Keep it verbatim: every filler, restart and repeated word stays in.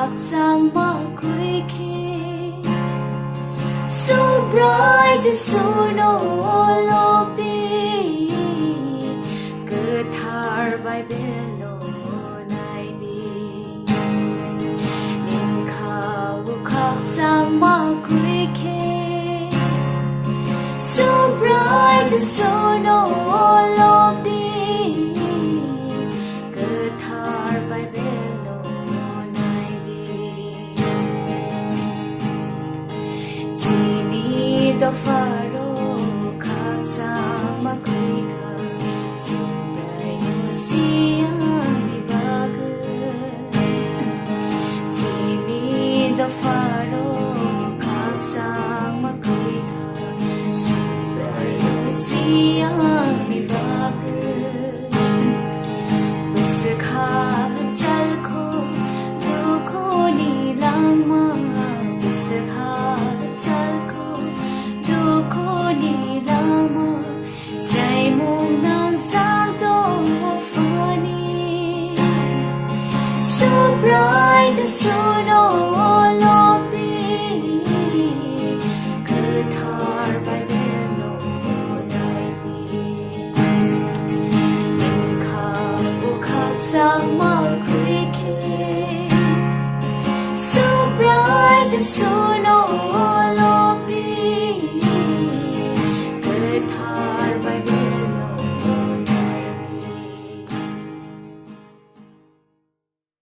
Khakchangma kwrwi khe Subrai Jisu no olok di, kwthar Bible no nai di. Nini kha-o khakchangma kwrwi khe Subrai Jisu no olok di, kwthar Bible no nai di. Chini dopharo khakchangma kwrwi kha Subrai no siyani bagwi. Chini dopharo khakchangma kwrwi kha Subrai no siyani bagwi. Bwswk ha chalkho dukhuni lama, bwswk ha chalkho dukhuni lama, chaimung nangjak dophani. Subrai Jisu no olok di, kwthar Bible no nai di. Nini kha-o khakchangma kwrwi khe Subrai Jisu